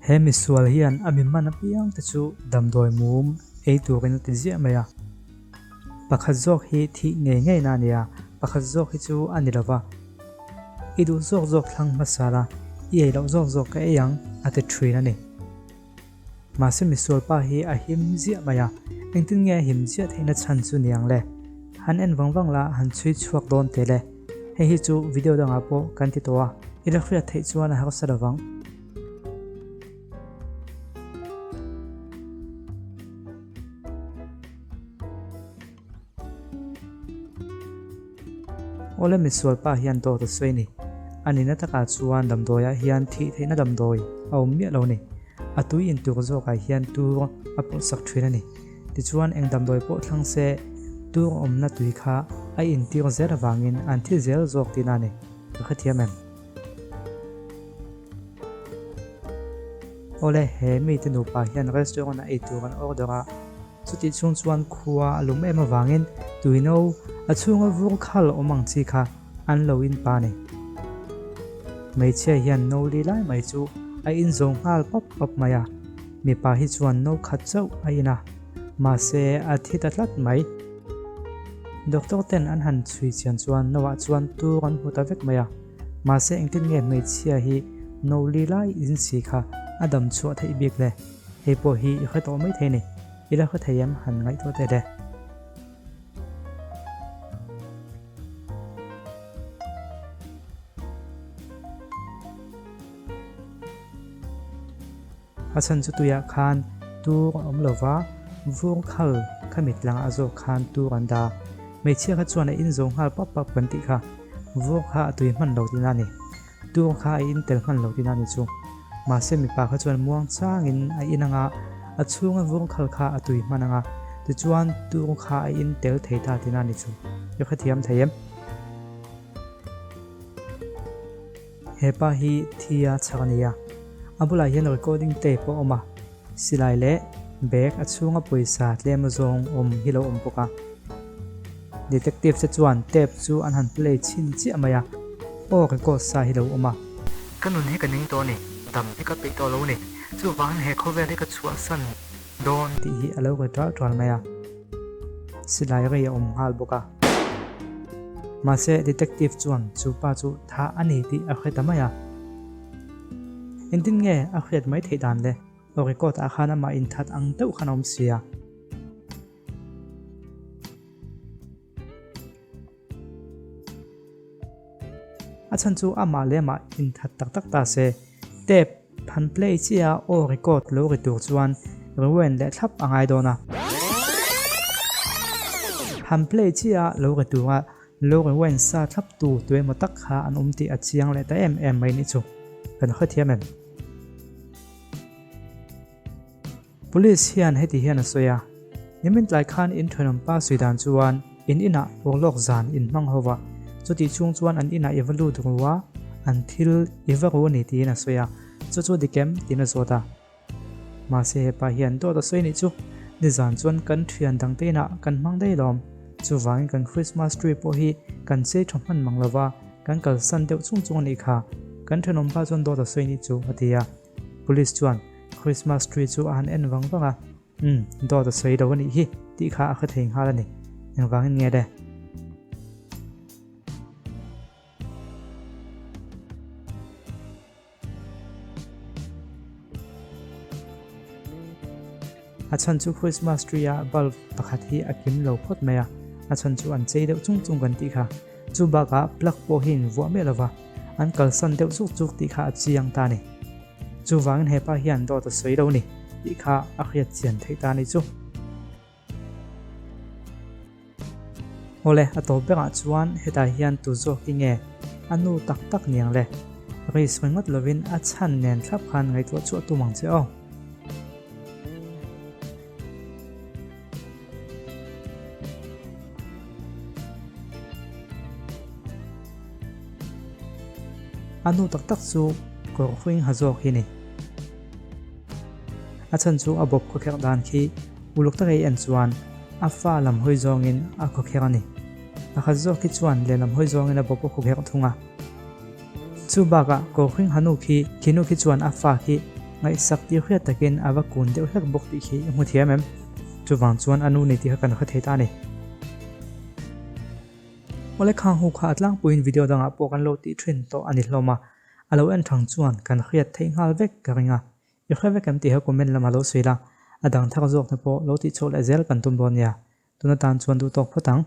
He misual hian a mi hman apiang te chu damdawi mum ei turin a ti ziah mai a. Pakhat zawk hi thih ngei ngei na a ni a, pakhat zawk hi chu a ni lo va. I duh zawk zawk thlang hmasa la, i ei loh zawk zawk ka ei ang, a ti thin a ni. Mahse misual pa hi a him ziah mai a, engtin nge a him ziah theihna chhan chu ni ang le? Han en vang vang la, han chhui chhuak dawn teh le. Hei hi chu video dangah pawh kan ti tawh a, i la hriat theih chuan a harsa lo vang. Awle misual pa hian dawt a sawi a ni. A nihna takah chuan damdawiah hian thih theihna damdawi a awm miah lo a ni. A tui intur zawkah hian tur a pawlh sak thin a ni. Tichuan eng damdawi pawh thlang se tur awmna tui kha a intir zel avangin an thi zel zawk tihna a ni. Ka hrethiam em? Awle he mite nupa hian restaurant a eitur an order a. Chutih chhung chuan khua a lum em avangin tuino a chhunga vur khal awm ang chi kha an lo in pa ni. Hmeichhia hian no li lai mai chu a in zo nghal pawp pawp mai a, mipa hi chuan no khat chauh a in a, mahse a thi ta tlat mai. Doctor ten an han chhui chian chuan no ah chuan tur an hmu ta vek mai a, mahse engtin nge hmeichhia hi no li lai in si kha a dam chhuah theih bik le? Hei pawh hi i hre tawh mai thei ni. I la hre thei em? Han ngaihtuah teh le. A chhan chu tuiah khan tur a awm lo va, vur khal kha mit langah zawk khan tur an dah. Hmeichhia kha chuan a in zo nghal pap pap kan tih kha. Vur kha a tui hman lo tihna a ni. Tur kha a in tel hman lo tihna a ni chu. Mahse mipa kha chuan muang changin a in anga, a chhunga vur khal kha a tui hman anga, tichuan tur kha a in tel thei ta tihna a ni chu. I hrethiam thei em? He pa hi thi a chhak a ni a, a bulah hian recording tape a awm a, silai leh bag a chhunga pawisa tlem azawng awm hi lo awm bawk a. Detective te chuan tape chu an han play chhin chiah mai a, aw record sa hi lo awm a. Ka nun hi ka ning tawh a ni, dam hi ka peih tawh lo a ni, chuvangin he khawvel hi ka chhuahsan dawn. Tih hi a lo ri ṭal ṭal mai a, silai rei a awm nghal bawk a. Mahse detective chuan chu pa chu thah a ni tih a hre ta mai a. Engtin nge a hriat mai theih dan le? Aw record ah khan amah inthat ang deuh khan a awm sia. A chhan chu amah leh amah inthat tak tak ta se, tape han play chiah a aw record lo ri tur chuan rewind leh thlap a ngai dawn a. Han play chiah a lo ri tura lo rewind sa thlap tu tuemaw tak kha an awm tih a chiang leh ta em em mai nih chu. Kan hrethiam em? Police hian heti hian a sawi a, Nimin tlai khan in thenawm pa sawi dan chuan in inah urlawk zan in hmang ho va, chutih chhung chuan an inah i va lut ru a, an thil i va ru a ni tiin a sawi a, chu chu dik em? tiin a zawt a. Mahse hepa hian dawt a sawi nih chu, nizan chuan kan thian dangte inah kan hmang daih lawm, chuvangin kan Christmas tree pawh hi kan chei tha hman mang lo va, kan kalsan deuh chung chung a nih kha, kan thenawm pa chuan dawt a sawi nih chu a ti a. Police chuan Christmas tree chu a han en vang vang a, Umm, dawt a sawi lo a nih hi, tih kha a hre thei nghal a ni. Engvangin nge le? A chhan chu Christmas tree a bulb pakhat hi a kim lo phawt mai a, a chhan chu an chei deuh chung chung kan tih kha. Chu bakah plug pawh hi in vuah miah lo va, an kalsan deuh chuk chuk tih kha a chiang ta a ni. Chuvangin hepa hian dawt a sawi lo ni tih kha a hriat chian theih ta a ni chu. Awle, a tawp berah chuan hetah hian tu zawk hi nge a nu tak tak niang le? Risk ringawt lovin a chhan nen thlap khan ngaihtuah chhuah tum ang che aw. A nu tak tak chu kawr hring ha zawk hi ni. A chhan chu a bawp khawkherh dan khi uluk taka i en chuan a fa lam hawi zawngin a khawkherh a ni. Pakhat zawk khi chuan lehlam hawi zawngin a bawp a khawkherh thung a. Chu bakah kawr hring ha nu khi khi nu khi chuan a fa khi. Ngaihsak tih hriat takin a va kun deuh hlek bawk tih khi i hmu thiam em? Chuvang chuan a nu ni tih kha kan hre thei ta a ni. Awle khang hu kha a tlangpuiin video dangah pawh kan lo tih thin tawh a ni hlawm a, a lo en thang chuan kan hriat theih nghal vek ka ring a. I hre vek em tih kha comment lamah lo sawi la, a dang thar zawk te pawh lo tih chhoh leh zel kan tum dawn nia. Tuna tan chuan duhtawk phawt ang.